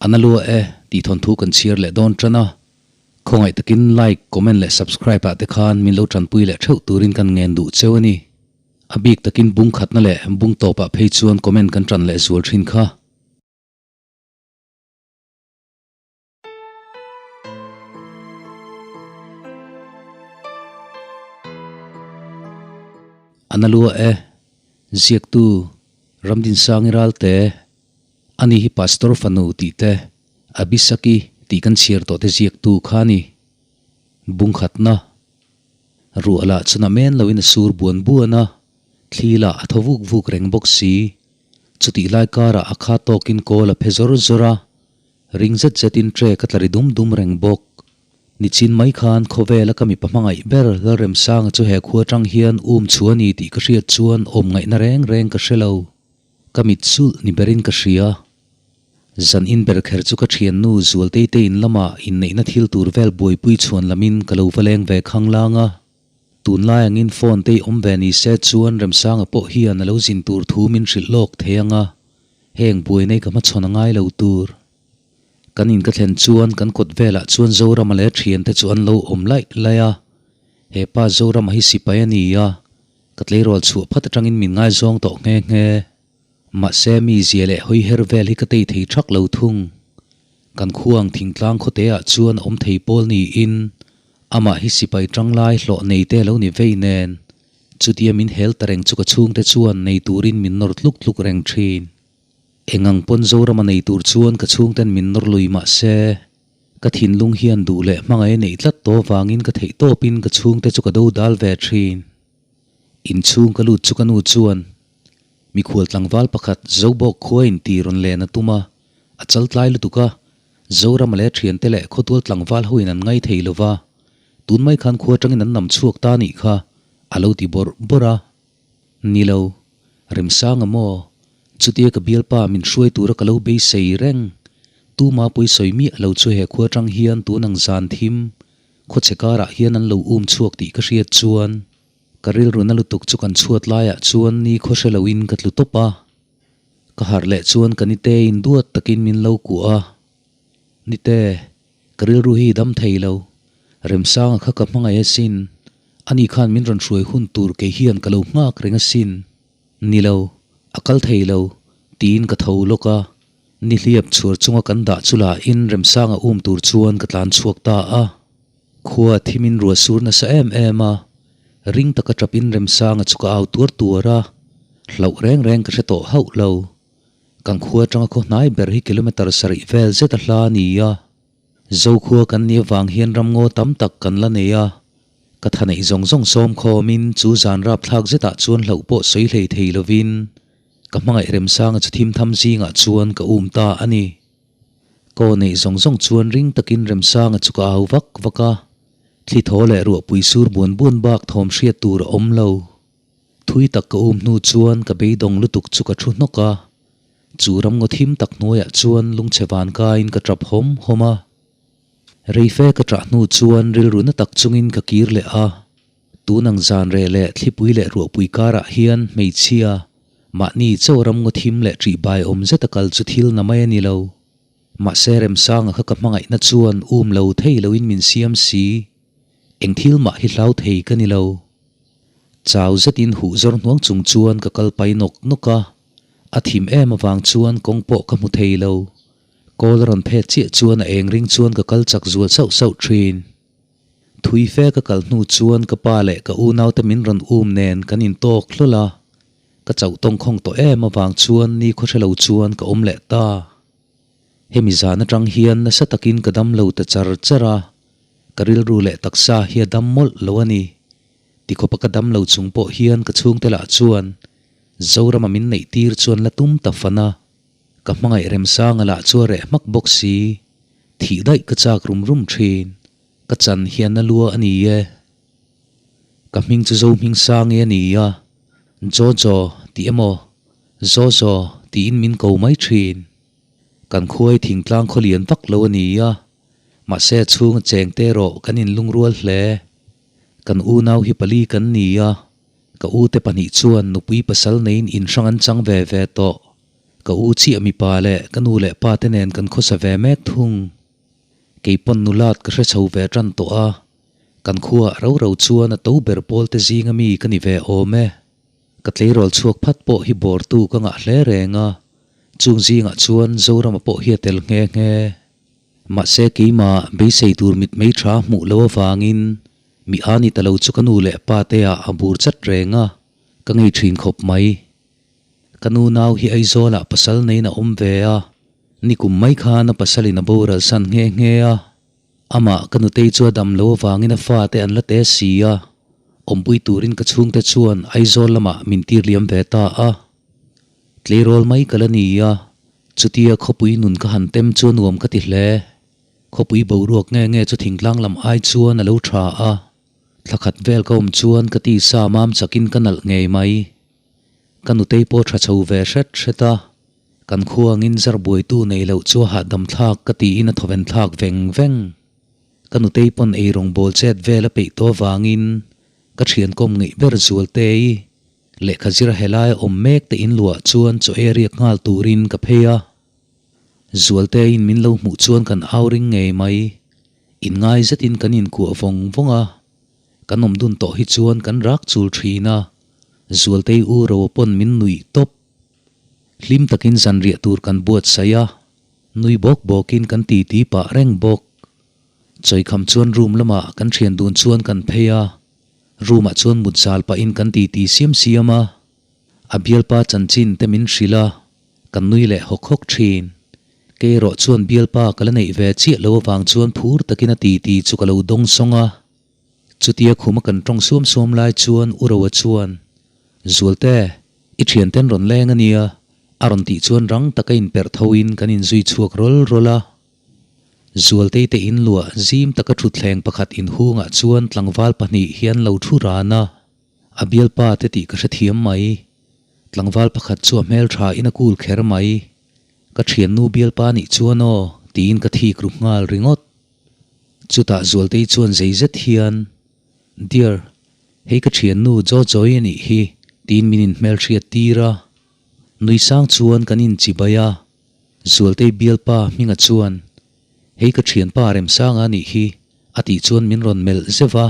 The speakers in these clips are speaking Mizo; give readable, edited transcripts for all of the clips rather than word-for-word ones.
Ana lua e tih thawnthu kan chhiar leh dawn tan a, khawngaih takin like, comment leh subscribe ah te khan min lo tanpui leh theuh turin kan ngen duh cheu a ni. A bik takin bung khatna leh bung tawpah phei chuan comment kan tan leh zual thin kha. Ana lua e, ziaktu Ramdinsangi Ralte, ani hi Pastor fanu tih te, Abisaki tih kan chhiar tawh te ziaktu kha a ni. Bungkhatna, Ruah lah chuna men loin a sur buan buan a, thli lah a thaw vuk vuk reng bawk si. Chutih lai karah a kha tawkin kawl a phe zawr zawr a, Ring zet zetin trek a tla ri dum dum reng bawk. Nichin mai khan khawvela ka mipa hmangaih ber Lalremsanga chu he khua atang hian um chhu a ni tih ka hriat chuan awm ngaihna reng reng ka hre lo. Ka mit sulh ni berin ka hria. Zan in ber kher chu ka thiannu Zualtei te in lamah inneihna thil tur vel buaipui chhuan lamin ka lo va leng ve khanglang a. Tunlai angin phone te i awm ve ni se chuan Remsanga pawh hian a lo zin tur thu min hrilh lawk thei ang a. Heng buainei ka hmachhawn a ngai lo tur. Kan in ka thlen chuan kan kawt velah chuan Zorama leh thiante chu an lo awm laih laih a. He pa Zorama hi sipai a ni a, ka tleirawl chhuah phat atangin min ngaizawng tawh nghe nghe. Mahse mi zia leh hawi her vel hi ka tei thei thak lo thung. Kan khuang thingtlang khawte ah chuan a awm thei pawl niin amah hi sipai tanglai hlawh nei te lo ni vei nen Chutia min hel ta reng chu ka chhungte chuan nei turin min nawr tluk tluk reng thin. Eng ang pawn Zorama nei tur chuan ka chhungten min nawr lui mah se, ka thinlung hian duh leh hmangaih a neih tlat tawh avangin ka theih tawpin ka chhungte chu ka do dal ve thin. Inchhung ka lut chu ka nu chuan mikhual tlangval pakhat Zobawk khua in ti rawn len a tum a, a chal tlai lutuk a, Zorama leh thiante leh khawtual tlangval hoin an ngai thei lova, Tun mai khan khua atangin an nam chhuak ta nih kha a lo ti bawrh bawrh a. Ni lo, Remsanga maw? Chutia ka bialpa min hruai tura ka lo beisei reng. Tuma pawisawi miah lo chu he khua atang hian tun ang zan thim khawchhe karah hian an lo um chhuak tih ka hriat chuan ka rilru na lutuk chu kan chhuat laiah chuan ni khaw hre loin ka tlu tawp a. Ka harh leh chuan ka nite in duat takin min lo kuah a. Nite. Ka rilru hi dam thei lo. Remsanga kha ka hmangaih asin. Ani khan min rawn hruai hun tur kei hian ka lo nghak reng asin. Ni lo, a kal thei lo, tiin ka tho lawk a. Ni hliap chhuar chunga kan dah chu lahin Remsanga um tur chuan ka tlan chhuak ta a. Khua thimin ruah sur nasa em em a. Ring taka tapin Remsanga chu ka au tuar tuar a. Hlauh reng reng ka hre tawh hauh lo. Kan khua atanga khaw hnai ber hi kilometre sarih vel zet a hla a ni a. Zokhua kan nih avang hian ramngaw tam tak kan la nei a. Ka tha neih zawng zawng sawm khawmin chu zan rapthlak zetah chuan hlauh pawh sawi hlei thei lovin ka hmangaih Remsanga chu thim tham zingah chuan ka um ta a ni. Kaw neih zawng zawng chuan ring takin Remsanga chu ka au vak vak a. Thli thaw leh ruahpui sur buan buan bak thawm hriat tur a awm lo. Thui tak ka um hnu chuan ka beidawng lutuk chu ka thu hnawk a, chu ramngaw thim tak hnuaiah chuan lungchhe van kaiin ka tap hawm hawm a. Reife ka ṭah hnu chuan rilru na tak chungin ka kir leh a, tun ang zan reh leh thlipui leh ruahpui karah hian hmeichhia, mahni chaw ramngaw thim leh ṭihbai awm zeta kal chu thil na mai a ni lo. Mahse Remsanga kha ka hmangaihna chuan um lo thei loin min siam si. Eng thil mah hi hlau thei ka ni lo. Chau zetin huh zawr hnuang chung chuan ka kal pai nawk nawk a, a thim em avang chuan kawng pawh ka hmu thei lo. Kawl a rawn phet chiah chuan a eng ring chuan ka kal chak zual sauh sauh thin. Thui fe ka kal hnu chuan ka pa leh ka unaute min rawn um nen kan intawk hlawl a, ka chauh tawngkhawng tawh em avang chuan ni khaw hre lo chuan ka awm leh ta. Hemi zan atang hian nasa takin ka dam lo ta char char a, ka rilru leh taksa hi a dam mawlh lo a ni. Tikhawpa ka dam lo chung pawh hian ka chhungte lah chuan Zorama min neih tir chuan la tum ta fan a, ka hmangaih Remsanga lah chu a reh hmak bawk si. Thih daih ka chak rum rum thin, ka chan hian a lua a ni e. Ka hming chu Zohmingsangi a ni a, Jojo tih emaw Zozo tiin min ko mai thin. Kan khuai thingtlang khaw lian vak lo a ni a, mahse a chhung a cheng te erawh kan inlungrual hle. Kan unau hi pali kan ni a, ka ute pahnih chuan nupui pasal neiin inhrang an chang ve ve tawh. Ka u chiah mipa leh ka nu leh pa te nen kan khawsa ve mek thung. Kei pawn nulat ka hre chho ve tan tawh a, kan khuaah ro ro chuan a to ber pawl te zinga mi ka ni ve awm e. Ka tleirawl chhuak phat pawh hi bawrtu ka ngah hle reng a, chung zingah chuan Zorama pawh hi a tel nghe nghe. Mahse keimah beisei tur mitmei tha hmuh lo avangin mi a ni ta lo chu ka nu leh pa te ah a bur chat reng a, ka ngei thin khawp mai. Ka nu nau hi Aizawlah pasal neiin a awm ve a, nikum mai khan a pasalin a boral san nghe nghe a. Amah ka nutei chu a dam lo avangin a fate an la te si a, awmpui turin ka chhungte chuan Aizawl lamah min tir liam ve ta a. Tleirawl mai ka la ni a, chutia khawpui nun ka han tem chu a nuam ka ti hle. Khawpui boruak nge nge chu thingtlang lam ai chuan a lo tha a, thla khat vel ka awm chuan ka tisa mam chakin ka nalh ngei mai. Ka nutei pawh tha chho ve hret hret a, kan khuangin zar buaitu nei loh chu a hahdam thlak ka tiin a thawven thlak veng veng. Ka nutei pawn eirawng bawl chet vel a peih tawh avangin ka thian kawm ngeih ber Zualtei Lehkha zir helaia awm mek te in luah chuan chaw ei riak nghal turin ka phei a. Zualteiin min lo hmuh chuan kan au ring ngei mai. Inngai zetin kan inkuah vawng vawng a. Kan awm dun tawh hi chuan kan rak chul thin a. Zualtei u ro pawn min nuih tawp. Hlim takin zanriah tur kan buatsaih a. Nui bawk bawkin kan titi pah reng bawk. Chawikham chuan room lamah kan thian dun chuan kan phei a. Room ah chuan mut zal pahin kan titi siam siam a, a bialpa chanchin te min hrilh a, kan nui leh hawk hawk thin. Kei erawh chuan bialpa ka la neih ve chiah lo avang chuan phur takin a titi chu ka lo dawng sawng a. Chutia khuma kan tawng suam suam lai chuan U Roa chuan, Zualte, i thianten rawn leng a nia, a rawn tih chuan rang taka inperh thoin kan inzui chhuak rawl rawl a. Zualtei te in luah zim taka thutthleng pakhat inhungah chuan tlangval pahnih hian lo thu ran a, a bialpa te tih ka hrethiam mai. Tlangval pakhat chu a hmeltha in a kul kher mai. Ka thiannu bialpa nih chuan aw tiin ka thik ru nghal ringawt. Chutah Zualtei chuan zei zet hian, Dear, hei ka thiannu Jojo-i a nih hi tiin min inhmelhriat tir a. Nui sang chuan kan inchibai a. Zualtei bialpa hminga chuan, Hei ka thianpa Remsanga anih hi, a tih chuan min rawn melh zeuh a.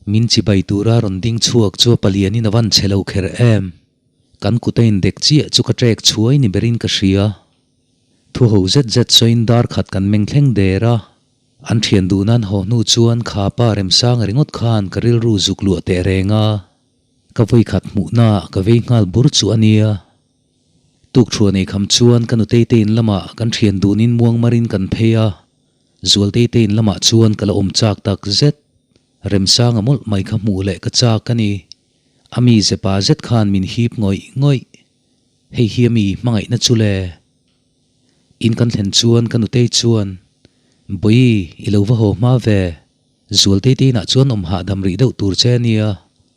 Min chibai tura rawn ding chhuak chu a palianin a van chhe lo kher em. Kan kut a indek chiah chu ka trek chhuai ni berin ka hria. Thu ho zet zet sawiin dar khat kan meng thleng der a. An thian duh nan haw hnu chuan kha pa Remsanga ringawt khan ka rilru zuk luah teh reng a. Ka vawikhat hmuhnaah ka vei nghal bur chu a nia. Tukṭhuah nei kham chuan ka nutei te in lamah kan ṭhian dunin muangmarin kan phei a, Zualtei te in lamah chuan ka la awm chak tak zet. Remsanga mawlh mai kha hmuh leh ka chak a ni. A mi zepa zet khan min hip ngawih ngawih. Hei hi a mi hmangaihna chu le. In kan thlen chuan ka nutei chuan, Bawihi, i lo va haw hma ve. Zualtei te inah chuan awm hahdam rih deuh tur che a nia,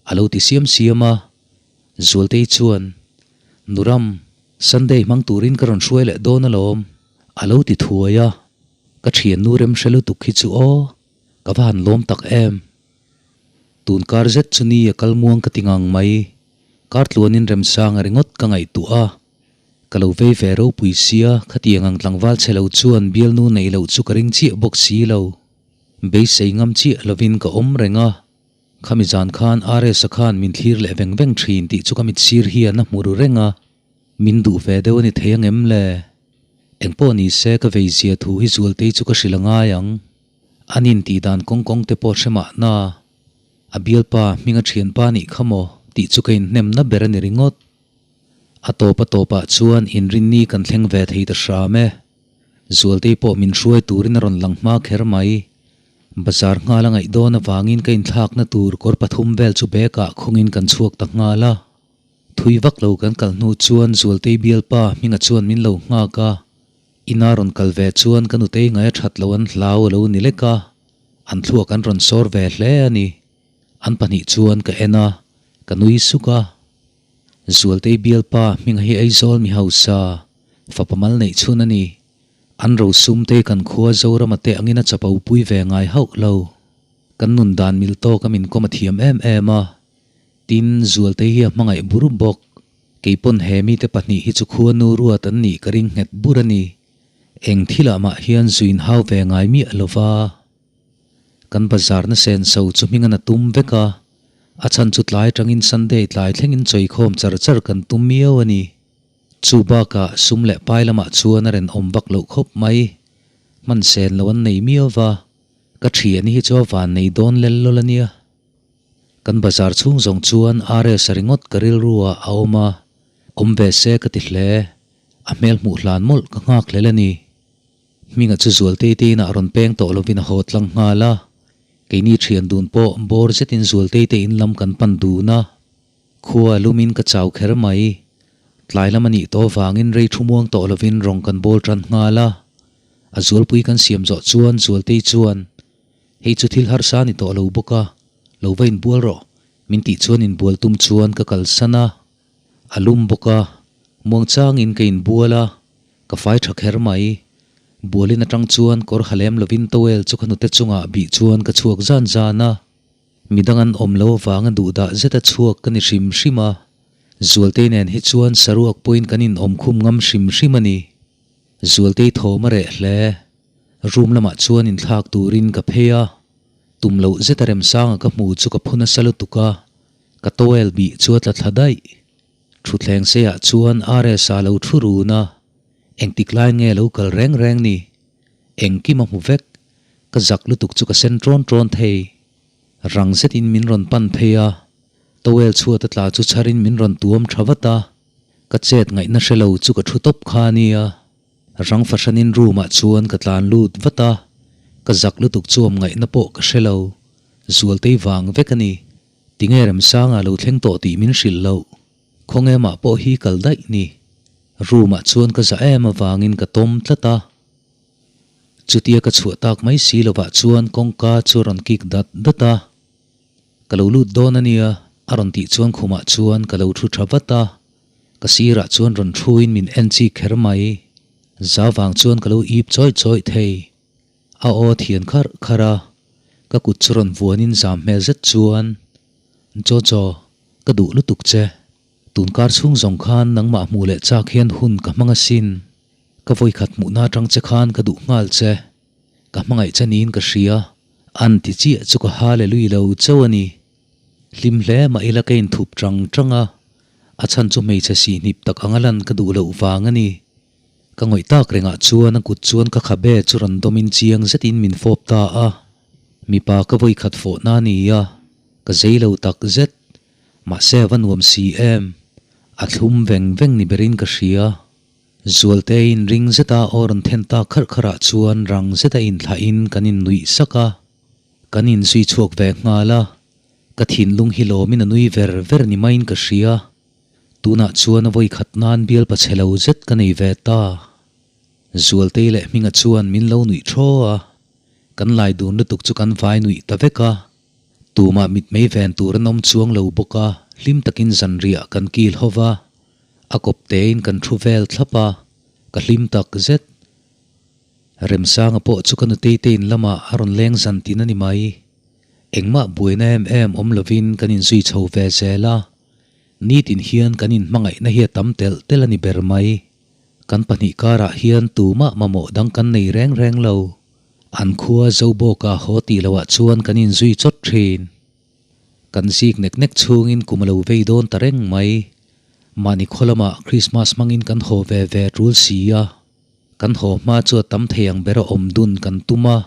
a lo ti siam siam a. Zualtei chuan, Nuram, Sunday hmang turin ka rawn hruai leh dawn alawm, a lo ti thuai a. Ka thiannu rem hre lutuk hi chu aw, ka va han lawm tak em. Tun kar zet chu ni a kal muang ka ti ngang mai. Kar tluanin Remsanga ringawt ka ngaihtuah a. Ka lo vei ve ropui sia, khatiang ang tlangval chhe lo chuan bialnu neih loh chu ka ring chiah bawk si lo. Beisei ngam chiah lovin ka awm reng a. Khami zan khan RS-a khan min thlir leh veng veng thin tih chu ka mit sir hian a hmu ru reng a, min duh ve deuh a ni thei ang em le? Engpawh ni se ka vei zia thu hi Zualtei chu ka hrilh a ngai ang. An intih dan kawng kawng te pawh hre mahna. A bialpa hminga thianpa nih kha maw tih chu ka inhnemna ber a ni ringawt. A tawp a tawpah chuan inrinni kan thleng ve thei ta hram e. Zualtei pawh min hruai turin a rawn lang hma kher mai. Bazar nghal a ngaih dawn avangin ka inthlakna tur kawr pathum vel chu bag ah khungin kan chhuak ta nghal a. Thui vak lo kan kal hnu chuan Zualtei bialpa hminga chuan min lo nghak a. Ina rawn kal ve chuan ka nutei ngaia that lo an hlau a lo ni lek a, an thluak an rawn sawr ve hle a ni. An pahnih chuan ka en a, ka nui suk a. Zualtei bialpa hminga hi Aizawl mi hausa, fapa mal neih chhun a ni. An rosum te kan khua Zorama te angin a chapo pui ve ngai hauh lo. Kan nun dan mil tawk a min kawm a thiam em em a. Tin, Zualtei hi a hmangaih bur bawk. Keipawn he mite pahnih hi chu khuanu ruat an nih ka ring nghet bur a ni. Eng thilah mah hian zuin hau ve ngai miah lo va. Kan bazarna senso chu hming an a tum vek a, a chhan chu tlai tangin Sunday tlai thlengin chawikhawm char char kan tum miau a ni. Chu bakah sum leh pai lamah chuan a ren awm vak loh khawp mai. Hman sen lo an nei miau va, ka thian hi chu a van nei dawn lel lawl a nia. Kan bazar chhung zawng chuan RS a ringawt ka rilru ah a awm a, awm ve se ka ti hle. A hmel hmuh hlan mawlh ka nghak hlel a ni. Hminga chu Zualtei te inah rawn peng tawh lovin a haw tlang nghal a, keini thian dun pawh bawr zetin Zualtei te in lam kan pan dun a. Khua lumin ka chau kher mai. Tlai lam a nih tawh vangin rei thu muang tawh lovin rawng kan bawl tan nghal a. A zualpui kan siam zawh chuan Zualtei chuan, Hei chu thil harsa a ni tawh lo bawk a, lo va inbual rawh, min tih chuan inbual tum chuan ka kalsan a. A lum bawk a, muangchangin ka inbual a, ka fai tha kher mai. Bualin atang chuan kawr ha lem lovin towel chu ka hnute chungah bih chuan ka chhuak zan zan a. Midang an awm lo avanga duhdah zeta chhuak ka ni hrim hrim a, Zualtei nen hi chuan saruak pawhin kan inawm khum ngam hrim hrim a ni. Zualtei thawm a reh hle. Room lamah chuan inthlak turin ka phei a, tum loh zeta remsanga ka hmu chu ka phu nasa lutuk a, Ka towel bih chu a tla thla daih. Thutthleng seiah chuan RS-a lo thu run a, engtik lai nge lo kal reng reng ni? Engkim a hmu vek. Ka zak lutuk chu ka sen ṭawn ṭawn thei. Rang zetin min rawn pan phei a, towel chhuat a tla chu chharin min rawn tuam ṭha vat a, ka chet ngaihna hre lo chu ka thu tawp kha a nia. Rang fahranin room ah chuan ka tlan lut vat a, ka zak lutuk chu awm ngaihna pawh ka hre lo. Zualtei vang vek a ni. Tinge Remsanga lo thleng tawh tih min hrilh loh? Khawnge mah pawh hi kal daih ni. Room ah chuan ka za em avangin ka tawm tlat a. Chutia ka chhuah tak mai si lovah chuan kawngka chu a rawn kik dat dat a. Ka lo lut dawn a nia, a rawn tih chuan khumah chuan ka lo thu tha vat a. Ka sirah chuan rawn thuin min en chik kher mai. Za vang chuan ka lo ip chawih chawih thei. A aw thian kharh kharh a, ka kut chu rawn vuanin zam hmel zet chuan, Jojo, ka duh lutuk che. Tunkar chhung zawng khan nangmah hmuh leh chak hian hun ka hmang asin. Ka vawikhat hmuhna atang che khan ka duh nghal che. Ka hmangaih che niin ka hria. An ti chiah chu ka hallelui lo chauh a ni. Hlim hle mah ila ka inthup tang tang a, a chhan chu hmeichhe sihhnip tak anga lan ka duh loh vang a ni. Ka ngawih tak rengah chuan a kut chuan ka khabe chu rawn dawmin chiang zetin min fawp ta a. Mipa ka vawi khat fawhna a ni a, ka zei lo tak zet. Mahse a va nuam si em? A thlum veng veng ni berin ka hria. Zualteiin ring zeta aw rawn then tak kharh kharh ah chuan rang zeta inthlahin kan innuih sak a. Kan inzui chhuak ve nghal a, ka thinlung hi lawmin a nui ver ver ni maiin ka hria. Tunah chuan a vawi khat nan bial pachhe lo zet ka nei ve ta. Zualtei leh Hminga chuan min lo nuih thaw a, kan lai dun lutuk chu kan vai nuih ta vek a. Tumah mitmei ven tur an awm chuang lo bawk a, hlim takin zanriah kan kil ho va, a kawp tein kan thu vel thlap a, ka hlim tak zet. Remsanga pawh chu ka nutei te in lamah a rawn leng zan tin a ni mai. Engmah buaina em em awm lovin kan inzui chho ve zel a. Nitin hian kan inhmangaihna hi a tam telh telh a ni ber mai. Kan pahnih karah hian tumah mamawh dang kan nei reng reng lo. An khua Zobawka haw tih loah chuan kan inzui chawt thin. Kan zik nek nek chhungin kum a lo vei dawn ta reng mai. Mahni khaw lamah Krismas hmangin kan haw ve ve tul si a. Kan haw hma chu a tam thei ang bera awm dun kan tum a.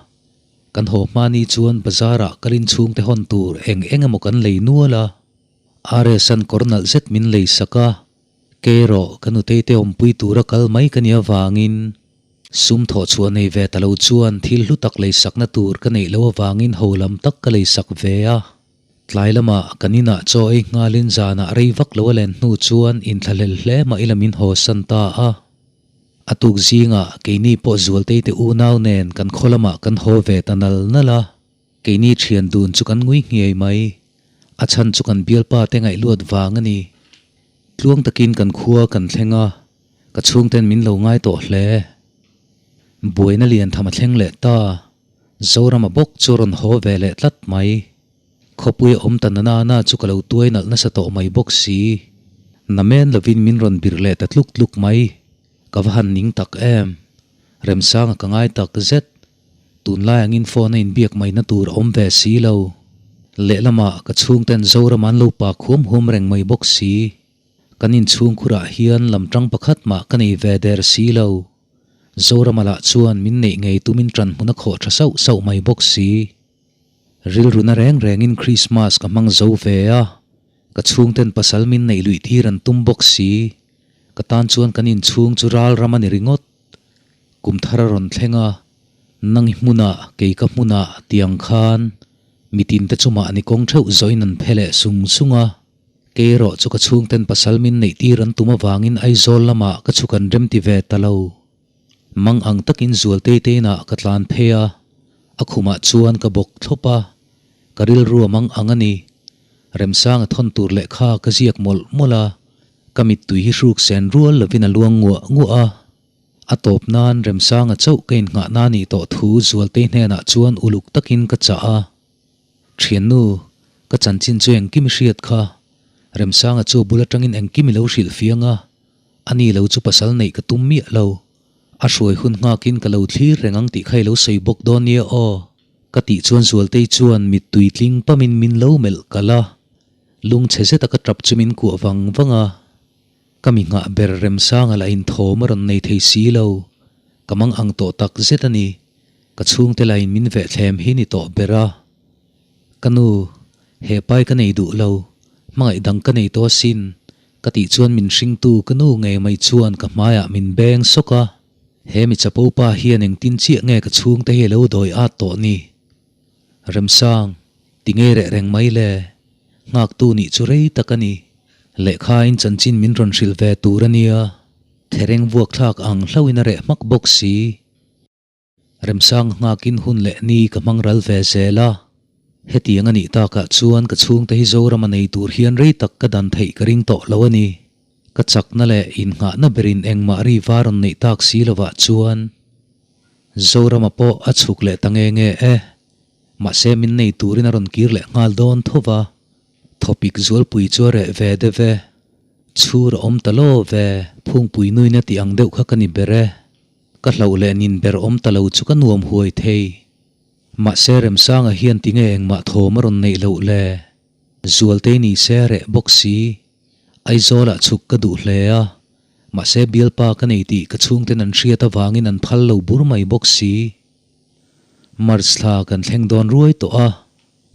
Kan haw hma ni chuan bazarah kal inchhungte hawn tur eng eng emaw kan lei nual a. RS-a'n kawr nalh zet min lei sak a, kei erawh ka nutei te awmpui tura kal mai ka nih avangin sum thawh chhuah nei ve ta lo chuan thil hlu tak lei sakna tur ka neih loh avangin ho lam tak ka lei sak ve a. Tlai lamah kan inah chaw ei nghalin zanah rei vak lo a len hnu chuan inthlahlel hle mah ila min haw san ta a. A tuk zingah keini pawh Zualtei te unau nen kan khaw lamah kan haw ve ta nal nal a. Keini thian dun chu kan ngui nghiai mai. A chhan chu kan bialpa te ngaihluat vang a ni. Tluang takin kan khua kan thleng a, ka chhungten min lo ngai tawh hle. Buaina lian tham a thleng leh ta. Zorama bawk chu rawn haw ve leh tlat mai. Khawpui a awm ta na na na chu ka lo tuai nalh nasa tawh mai bawk si. Namen lovin min rawn bir leh ta tluk tluk mai. Ka va han ning tak em. Remsanga ka ngai tak zet. Tunlai angin phone a inbiak maina tur a awm ve si lo. Lehlamah ka chhungten Zoram an lo pa khuam huam reng mai bawk si. Kan inchhungkhurah hian lamtang pakhat mah ka nei ve der si lo. Zorama lah chuan min neih ngei tumin ṭan hmun a khawh ṭha sauh sauh mai bawk si. Rilruna reng rengin Krismas ka hmang zo ve a, ka chhungten pasal min neih luih tir an tum bawk si. Ka tan chuan kan inchhung chu ral ram a ni ringawt. Kum thar a rawn thleng a, nang i hmunah, kei ka hmunah tiang khan mitin te chu mahni kawng theuh zawhin an phe leh sung sung a. Kei erawh chu ka chhungten pasal min neih tir an tum avangin Aizawl lamah ka chhuk an remti ve ta lo. Mang ang takin Zualtei te inah ka tlan phei a, a khumah chuan ka bawk thlawp a, ka rilru a mang ang a ni. Remsanga thawn tur lehkha ka ziak mawlh mawlh a, ka mittui hi hruk sen rual lovin a luang nguah nguah a. A tawp nan Remsanga chauh ka innghah na nih tawh thu Zualtei hnenah chuan uluk takin ka chah a. Thiannu, ka chanchin chu engkim i hriat kha. Remsanga chu bul atangin engkim i lo hrilh fiang a, ani lo chu pasal neih ka tum miah lo. A hruai hun nghakin ka lo thlir reng ang tih kha i lo sawi bawk dawn nia aw. Ka tih chuan Zualtei chuan mittui tling pamin min lo melh kalh a, lungchhe zeta ka tap chu min kuah vang vang a. Ka mi nghah ber Remsanga lah inthawm a rawn nei thei si lo. Ka mang ang tawh tak zet a ni. Ka chhungte lain min vehthlem hi ni tawh ber a. Ka nu, he pai ka nei duh lo, hmangaih dang ka nei tawh asin, ka tih chuan min hringtu ka nu ngei mai chuan ka hmaiah min beng sawk a. He mi chapo pa hian engtin chiah nge ka chhungte hi a lo dawi at tawh ni? Remsang, ti ngei reh reng mai le. Nghaktu nih chu rei tak a ni. Lehkhain chanchin min rawn hrilh ve tur a nia. Thereng vuak thlak ang hlauhin a reh hmak bawk si. Remsang nghakin hun leh ni ka hmang ral ve zel a. Hetiang a nih takah chuan ka chhungte hi Zorama nei tur hian rei tak ka dan theih ka ring tawh lo a ni. Ka chakna leh innghahna berin engmah ri va rawn neih tak si lovah chuan Zorama pawh a chhuk leh ta nge nge e. Mahse min nei turin a rawn kir leh nghal dawn tho va. Thawpik zualpui chu a reh ve deuh e. Chhur a awm ta lo ve, phungpui nuina tih ang deuh kha ka ni ber e. Ka hlauh leh nin ber awm ta lo chu ka nuam huai thei. Mahse Remsanga hian tinge engmah thawm a rawn neih loh le? Zualtei ni se reh bawk si. Aizawlah chhuk ka duh hle a. Mahse bialpa ka nei tih ka chhungten an hriat avangin an phal lo bur mai bawk si. March thla kan thleng dawn ruai tawh a.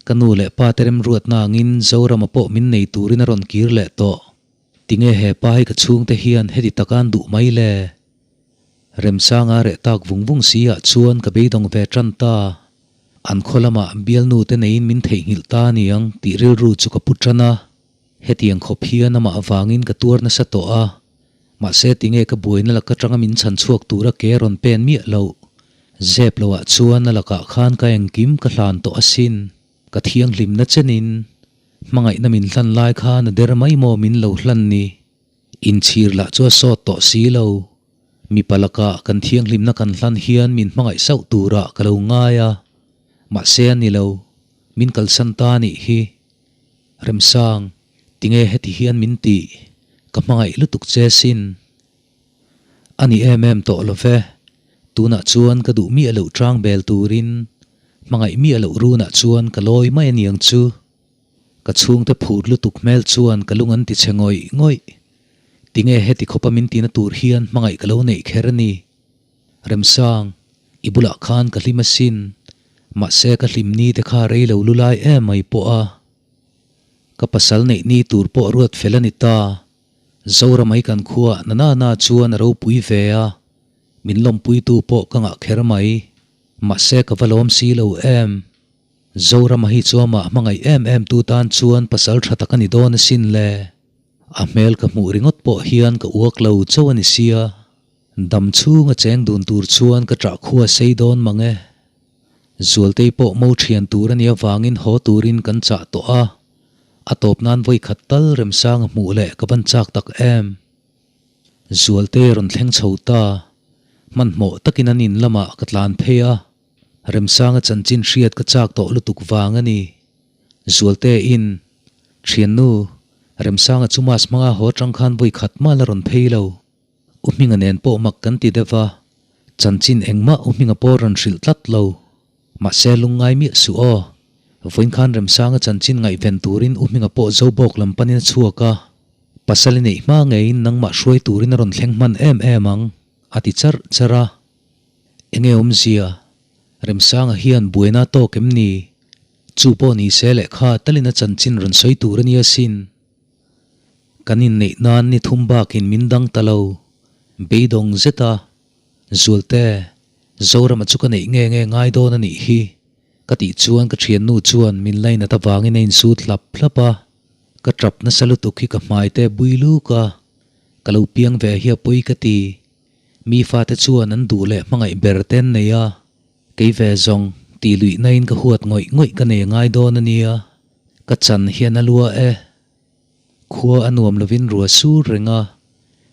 Ka nu leh pa te remruatna angin Zorama pawh min nei turin a rawn kir leh tawh. Tinge he pa hi ka chhungte hian heti taka an duh mai le? Remsanga reh tak vung vung si ah chuan ka beidawng ve tan ta. An khaw lamah bialnu te neiin min theihnghilh ta aniang tih rilru chu ka pu tan a. Hetiang khawp hian amah avangin ka tuar nasa tawh a. Mahse tinge ka buaina lak atanga min chhan chhuak tura ke a rawn pen miah loh. Zep loah chuan a lakah khan ka engkim ka hlan tawh asin. Ka thianghlimna chenin hmangaihna min hlan lai khan a der mai maw min lo hlan ni. Inchhir lah chu a sawt tawh si lo. Mipa lakah kan thianghlimna kan hlan hian min hmangaih sauh turah ka lo ngai a. Mahse a ni lo. Min kalsan ta anih hi. Remsang, tinge heti hian min tih? Ka hmangaih lutuk che sin. A ni em em tawh lo ve. Tunah chuan ka duh miah loh tang bel turin hmangaih miah loh runah chuan ka lawi mai aniang chu. Ka chhungte phur lutuk hmel chuan ka lung an ti chhe ngawih ngawih. Tinge heti khawpa min tina tur hian hmangaih ka lo neih kher a ni. Remsang, i bulah khan ka hlim asin. Mahse ka hlim ni te kha rei lo lu lai em mai pawh a. Ka pasal neih ni tur pawh ruat fel a ni ta. Zoramai kan khuaah na na na chuan a ropui ve a, min lawmpuitu pawh ka ngah kher mai. Mahse ka va lawm si lo em. Zorama hi chu amah hmangaih em em tu tan chuan pasal tha tak a ni dawn asin le. A hmel ka hmuh ringawt pawh hian ka uak lo chauh a ni sia. Dam chhunga cheng dun tur chuan ka ṭah khua sei dawn mang e. Zualtei pawh mo ṭhian tur a nih avangin haw turin kan chah tawh a. A tawp nan vawi khat tal Remsanga hmuh leh ka van chak tak em. Zualtei a rawn thleng chho ta. Hmanhmawh takin an in lamah ka tlan phei a. Remsanga chanchin hriat ka chak tawh lutuk vang a ni. Zualte in, Thiannu, Remsanga chu mass hmanga haw atang khan vawi khat mah la rawn phei lo. U Hminga nen pawh mak kan ti deuh va, chanchin engmah U Hminga pawh rawn hrilh tlat lo. Mahse lungngai miah suh aw. Vawiin khan Remsanga chanchin ngaihven turin U Hminga pawh Zobawk lam panin a chhuak a, pasal i neih hma ngeiin nangmah hruai turin a rawn thleng hman em em ang, a ti charh charh a. Enge awmzia? Remsanga hian buaina a tawk em ni? Chu pawh ni se lehkha talin a chanchin rawn sawi tur a nia sin. Kan inneih nan ni thum bakin min dang ta lo. Beidawng zet a, Zualte, Zorama chu ka neih nge nge ngai dawn a nih hi, ka tih chuan ka thiannu chuan min lainat avangin a insut hlap hlap a. Ka tap nasa lutuk hi ka hmai te bui luk a, ka lo piang ve hi a pawi ka ti. Mi fate chuan an duh leh hmangaih ber te an nei a, kei ve zawng tih luih nain ka huat ngawih ngawih ka nei ngai dawn a nia, ka chan hian a lua e. Khua a nuam lovin rua sur reng a,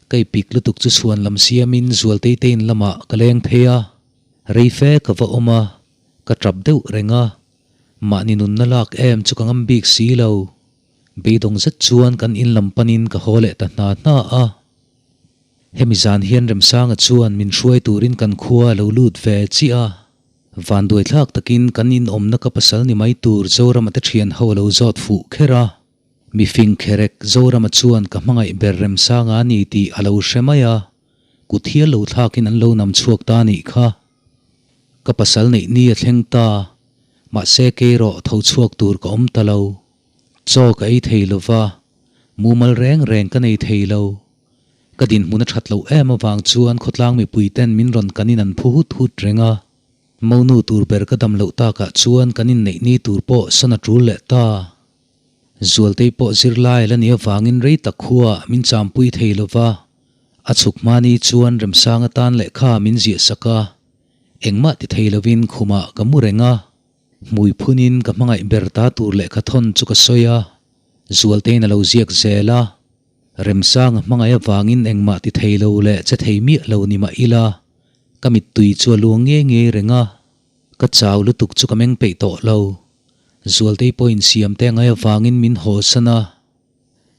ka i pik lutuk chu chhuan lam siamin Zualtei te in lamah ka leng phei a, rei fe ka va awm a, ka tap deuh reng a, mahni nunna lak em chu ka ngam bik si lo. Beidawng zet chuan kan in lam panin ka haw leh ta hna hna a. Hemi zan hian Remsanga chuan min hruai turin kan khua a lo lut ve chiah a. Vanduai thlak takin kan inawmna ka pasal ni mai tur Zorama te thian ho a lo zawt fuh kher a. Mi fing kherek Zorama chuan ka hmangaih ber Remsanga a ni tih a lo hre mai a, kut hial lo thlakin an lo nam chhuak ta nih kha. Ka pasal neih ni a thleng ta, mahse keirawh tho chhuak tur ka awm ta lo. Chaw ka ei thei lova, mumal reng reng ka nei thei lo. Ka dinhmun a that loh em avang chuan khawtlang mipui ten min rawn kanin an phu hut hut reng a. Monu tur ber ka dam loh takah chuan kan inneih ni tur pawh sawn a tul leh ta. Zualtei pawh zirlai la ni avangin rei tak khuaah min champui thei lova, a chhuk hmani chuan Remsanga tan lehkha min ziah sak a, engmah ti thei lovin khumah ka mu reng a. Hmui phunin ka hmangaih ber ta tur lehkha thawn chu ka sawi a, Zualteiin a lo ziak zel a. Remsanga hmangaih avangin engmah ti thei lo leh che thei miah lo ni mah ila, ka mittui chu a luang ngei ngei reng a. Ka chau lutuk chu ka meng peih tawh lo. Zualtei pawhin siam te ngai avangin min haw san a.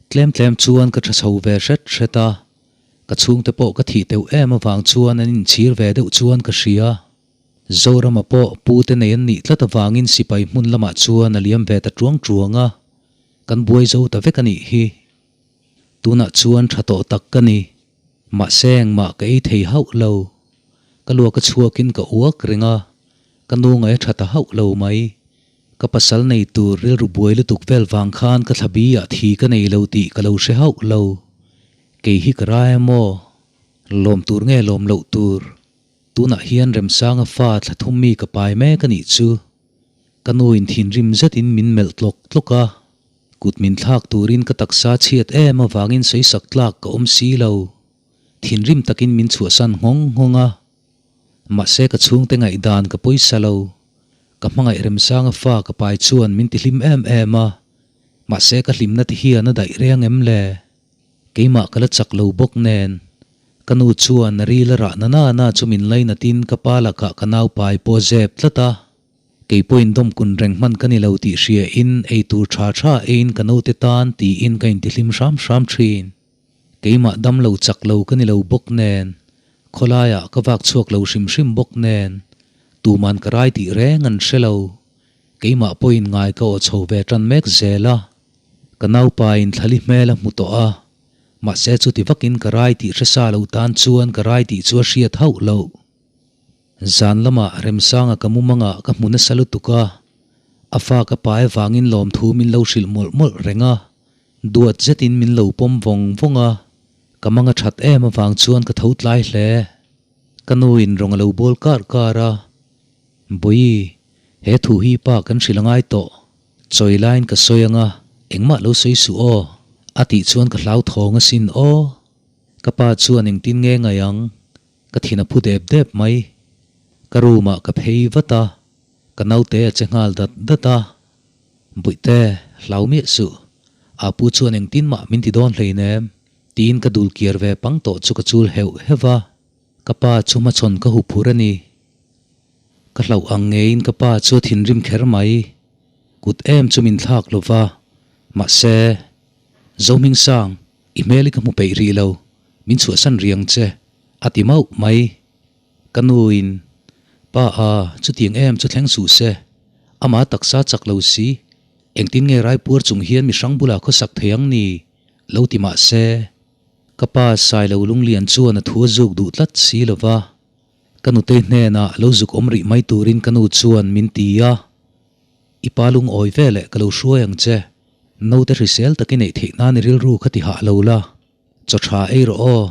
Tlem tlem chuan ka tha chho ve hret hret a, ka chhungte pawh ka thih teuh em avang chuan an inchhir ve deuh chuan ka hria. Zorama pawh pu te nei an nih tlat avangin sipai hmun lamah chuan a liam ve ta tuang tuang a, kan buai zo ta vek a nih hi. Tunah chuan tha tawh tak ka ni. Mahse engmah ka ei thei hauh lo. Ka luak a chhuakin ka uak reng a, ka nu ngaih a tha ta hauh lo mai. Ka pasal nei tur rilru buai lutuk vel vang khan ka thlabi ah thi ka nei lo tih ka lo hre hauh lo. Kei hi ka rai emaw? Lawm tur nge lawm loh tur? Tunah hian Remsanga fa thla thum mi ka pai mek a nih chu. Ka nu in thinrim zetin min melh tlawk tlawk a, kut min thlak turin ka taksa chhiat em avangin sawisak tlak ka awm si lo. Thinrim takin min chhuahsan nghawng nghawng a. Mahse ka chhungte ngaihdan ka pawisa lo. Ka hmangaih Remsanga fa ka pai chuan min tihlim em em a, mahse ka hlimna ti hian a daih reng em le? Keimah ka la chak lo bawk nen, ka nu chuan a ril a rah na na na chu min lainatin ka pa lakah ka nau pai pawh a zep tlat a. Kei pawhin dawmkun reng hman ka ni lo tih hriain ei tur tha tha eiin ka naute tan tiin ka intihlim hram hram thin. Keimah dam lo chak lo ka ni lo bawk nen, khawlaiah ka vak chhuak lo hrim hrim bawk nen, tuman ka rai tih reng an hre lo. Keimah pawhin ngai ka aw chho ve tan mek zel a. Ka naupain thlali hmel a hmu tawh a, mahse chuti vakin ka rai tih hre sa lo tan chuan ka rai tih chu a hriat hauh loh. Zan lamah Remsanga ka mumangah ka hmu nasa lutuk a, a fa ka pai avangin lawmthu min lo hrilh mawlh mawlh reng a, duat zetin min lo pawm vawng vawng a, ka mang a that em avang chuan ka tho tlai hle. Ka nuin rawng a lo bawl kar kar a, Bawihi, he thu hi pa kan hrilh a ngai tawh. Chawi laiin ka sawi anga, engmah lo sawi suh aw, a tih chuan ka hlauthawng asin aw. Ka pa chuan engtin nge ngaih ang? Ka thin a phu dep dep mai. Ka room ah ka phei vat a, ka naute a che nghal dat dat a. Buihte, hlau miah suh. A pu chuan engtin mah min ti dawn hleinem, tiin ka dul kiar ve pang tawh chu ka chul heuh heuh a. Ka pa chu hmachhawn ka huphur a ni. Ka hlauh ang ngeiin ka pa chu a thinrim kher mai. Kut em chu min thlak lo va, mahse, Zohmingsang, i hmel hi ka hmu peih rih lo, min chhuahsan riang che, a ti mauh mai. Ka nuin, Pa a, chutiang em chu thleng suh se, amah taksa chak lo si, engtin nge raipuar chung hian mi hrang bulah khawsak thei ang ni? lo ti mah se, ka pa Sailo Lunglian chuan a thu a zuk duh tlat si lo va. Ka nutei hnenah lo zuk awm rih mai turin ka nu chuan min ti a, I pa lungawi veleh ka lo hruai ang che, naute hrisel takin neih theih nan i rilru kha ti hah lo la, chaw tha ei rawh aw,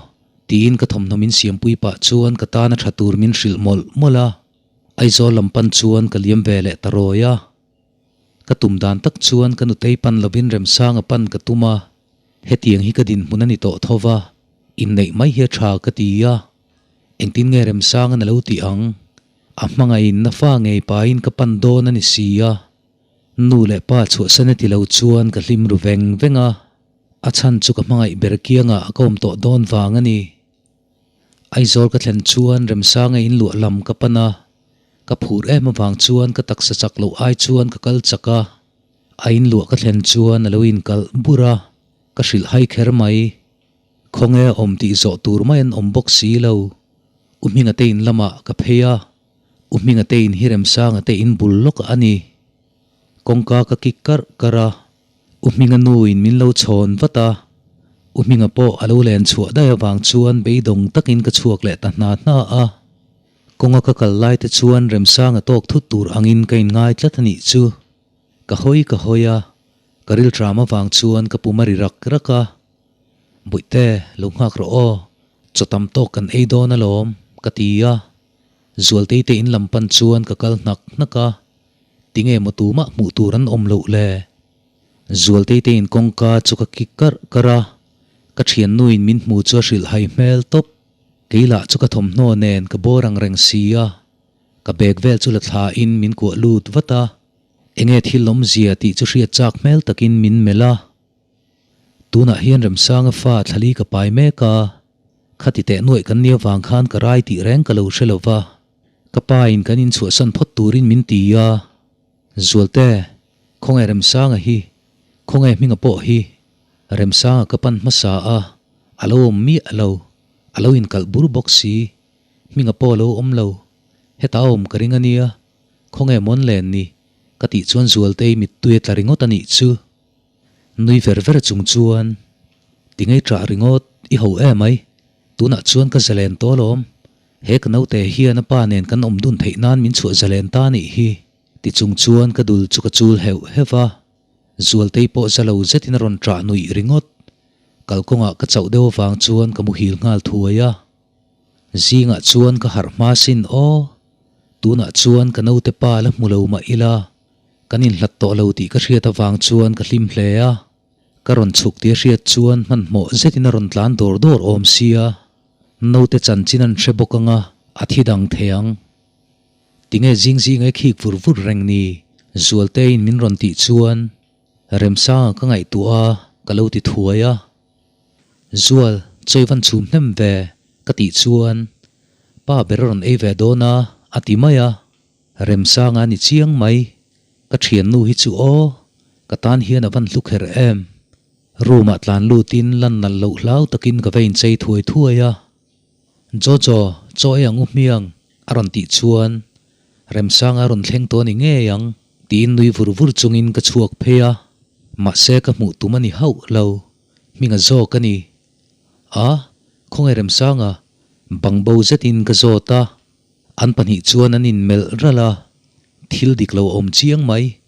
tiin ka thawmhnaw min siampui pah chuan ka tana tha tur min hrilh mawlh mawlh a, Aizawl lam pan chuan ka liam ve leh ta rawi a. Ka tum dan tak chuan ka nutei pan lovin Remsanga pan ka tum a, hetiang hi ka dinhmun a ni tawh tho va, inneih mai hi a tha ka ti a. Engtin nge Remsanga'n a lo tih ang? A hmangaihin na fa ngei pahin ka pan dawn a ni si a. Nu leh pa chhuahsan a ti lo chuan ka hlim ru veng veng a. A chhan chu ka hmangaih ber kiangah ka awm tawh dawn vang a ni. Aizawl ka thlen chuan Remsanga in luah lam ka pan a. Ka phur em avang chuan ka taksa chak loh ai chuan ka kal chak a. A in luah ka thlen chuan a lo inkalh bur a. Ka hrilh hai kher mai. Khawnge a awm tih zawh tur mai an awm bawk si lo. U Hminga te in lamah ka phei a, U Hminga te in hi Remsanga te in bul lawk a ni. Kawngka ka kik karh karh a, U Hminga nu in min lo chhawn vat a, U Hminga pawh a lo len chhuah daih avang chuan beidawng takin ka chhuak leh ta hna hna a. Kawnga ka kal lai te chuan Remsanga tawk thut tur angin ka inngai tlat a nih chu. Ka hawi ka hawi a, ka rilṭam avang chuan ka pum a ri rak rak a. Bawihte, lo nghak rawh aw, chaw tam tawk kan ei dawn alawm, ka ti a. Zualtei te in lam pan chuan ka kal hnak hnak a, tinge maw tumah hmuh tur an awm loh le? Zualtei te in kawngka chu ka kik karh karh a, ka thiannuin min hmu chu a hrilh hai hmel tawp. Kei lah chu ka thawmhnaw nen ka bawr ang reng si a, ka bag vel chu la thla in min kuah lut vat a, enge thil awmzia tih chu hriat chak hmel takin min melh a. Tunah hian Remsanga fa thlali ka pai mek a, khati teh nuaih kan nia vang khan ka rai tih reng ka lo hre lo va, ka pa in kan inchhuahsan phawt turin min ti a. Zualte, khawnge Remsanga hi, khawnge hminga pawh hi, Remsanga ka pan hmasa a, a lo awm miah lo, a lo inkalh bur bawk si, hminga pawh a lo awm lo, heta a awm ka ring a nia, khawnge mawn len ni, ka tih chuan Zualtei mittui a tla ringawt a nih chu. Nui ver ver chung chuan, Ti ngei ṭah ringawt, i ho em ai? Tunah chuan ka zalen tawh alawm. He ka naute hian a pa nen kan awm dun theih nan min chhuah zalen ta anih hi, ti chung chuan ka dul chu ka chul heuh heuh a. Zualtei pawh za lo zetin a rawn ṭah nuih ringawt. Kalkawngah ka chauh deuh avang chuan ka muhil nghal thuai a. Zingah chuan ka harh hma sin aw. Tunah chuan ka naute pa la hmu lo mah ila. Kan inhlat tawh lo tih ka hriat avang chuan ka hlim hle a, ka rawn chhuk tih a hriat chuan hmanhmawh zetin a rawn tlan dawr dawr awm sia, naute chanchin an hre bawk anga a thi dang thei ang. Tinge zing zing e khik vur vur reng ni? Zualteiin min rawn tih chuan Remsanga ka ngaihtuah a, ka lo ti thuai a. Zual, chawi van chhum hnem ve ka tih chuan pa ber a rawn ei ve dawn a, a ti mai a. Remsanga ni chiang mai, ka thiannu hi chu aw, ka tan hian a van hlu kher em. Room ah tlan lutin lan nalh loh hlau takin ka va inchei thuai thuai a. Jojo, chaw ei ang u hmiang a rawn tih chuan Remsanga a rawn thleng tawh a ni ngei ang tiin nui vur vur chungin ka chhuak phei a, mahse ka hmuh tum a ni hauh lo, hminga zawk a ni. A, khawngaih Remsanga, bangbo zetin ka zawt a. An pahnih chuan an inmelh ralh a, thil dik lo a awm chiang mai.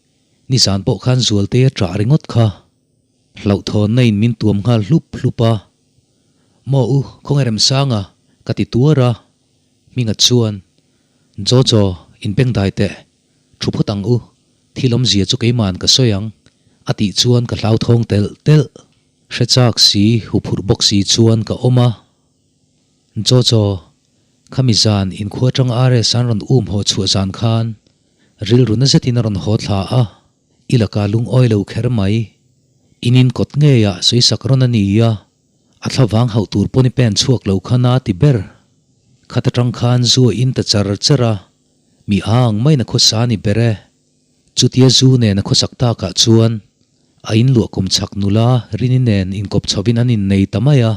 Nizan pawh khan Zualtei a ṭah ringawt kha. Hlauhthawnna in min tuam nghal hlup hlup a. Maw u, khawnge Remsanga? ka ti tuar a. Hminga chuan, Jojo, inbengdai teh. Thu phawt ang u, thil awmzia chu keima'n ka sawi ang, a tih chuan ka hlauthawng telh telh. Hre chak si, huphurh bawk si chuan ka awm a. Jojo, khami zan inkhua atang RS an rawn um haw chhuah zan khan rilru na zetin a rawn haw thla a, i laka lungawi lo kher mai. In in kawt ngeiah sawisak rawn a ni a, a thlavang hauh tur pawn i pen chhuak lo kha na ti ber. Khat atang khan zu a in ta char char a, mi ang maiin a khawsa ni ber e. Chutia zu nen a khawsak takah chuan. A inluah kum chhak nula Rini nen inkawp chhovin an innei ta mai a.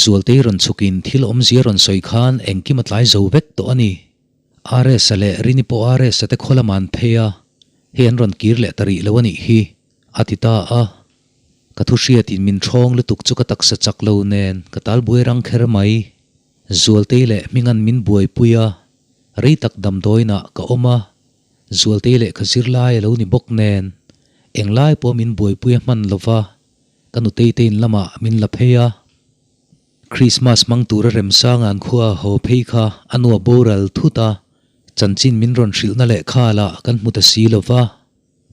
Zualtei rawn chhukin thil awmzia rawn sawi khan engkim a tlai zo vek tawh a ni. RS-a leh Rini pawh RS-a te khaw lamah an phei a, hei an rawn kir leh ta rih lo a nih hi, a ti ta a. Ka thu hriatin min ṭhawng lutuk chu ka taksa chak lo nen ka tal buai rang kher mai. Zualtei leh Hminga'n min buaipui a, rei tak damdawiinah ka awm a, Zualtei lehkha zirlai a lo ni bawk nen englai pawh min buaipui a hman lo va, ka nutei te in lamah min la phei a. Krismas hmang tura Remsanga'n khua a haw phei kha a nu a boral thut a, chanchin min rawn hrilhna lehkha lah kan hmu ta si lo va,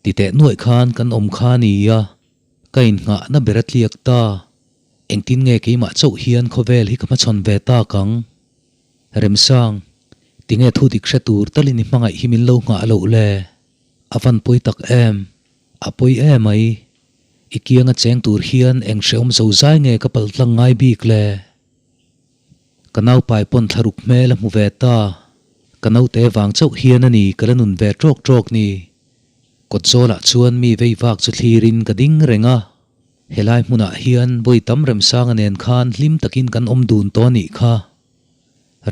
ti teh nuaih khan kan awm kha a ni a, ka innghahna ber a tliak ta. Engtin nge keimah chauh hian khawvel hi ka hmachhawn ve tak ang? Remsang, tinge thu dik hre tur talin i hmangaih hi min lo nghah loh le? A van pawi tak em? A pawi emai. I kianga cheng tur hian eng hrehawm zo zai nge ka pal tlang ngai bik le? Ka naupai pawn thlaruk hmel a hmu ve ta. Ka naute vang chauh hian a ni ka la nun ve tawk tawk ni. Kawt zawlah chuan mi vei vak chu thlirin ka ding reng a. Helai hmunah hian vawi tam Remsanga nen khan hlim takin kan awm dun tawh a nih kha.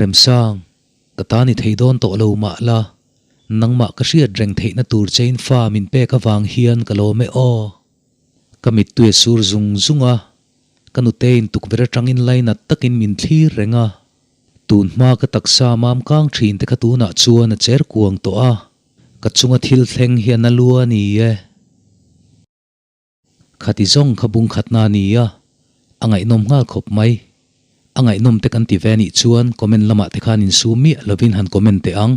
Remsang, ka ta ni thei dawn tawh lo mah la, nangmah ka hriat reng theihna tur chein fa min pek avang hian ka lawm e aw. Ka mittui a sur zung zung a, ka nuteiin tukverh atangin lainat takin min thlir reng a. Tun hma ka taksa mam kang thin te kha tunah chuan a cher kuang tawh a, ka chunga thil thleng hian a lu a ni e. Khati zawng kha bung khatna a ni a, a ngaihnawm nghal khawp mai. A ngaihnawm te kan ti ve anih chuan comment lamah te khan insum miah lovin han comment teh ang.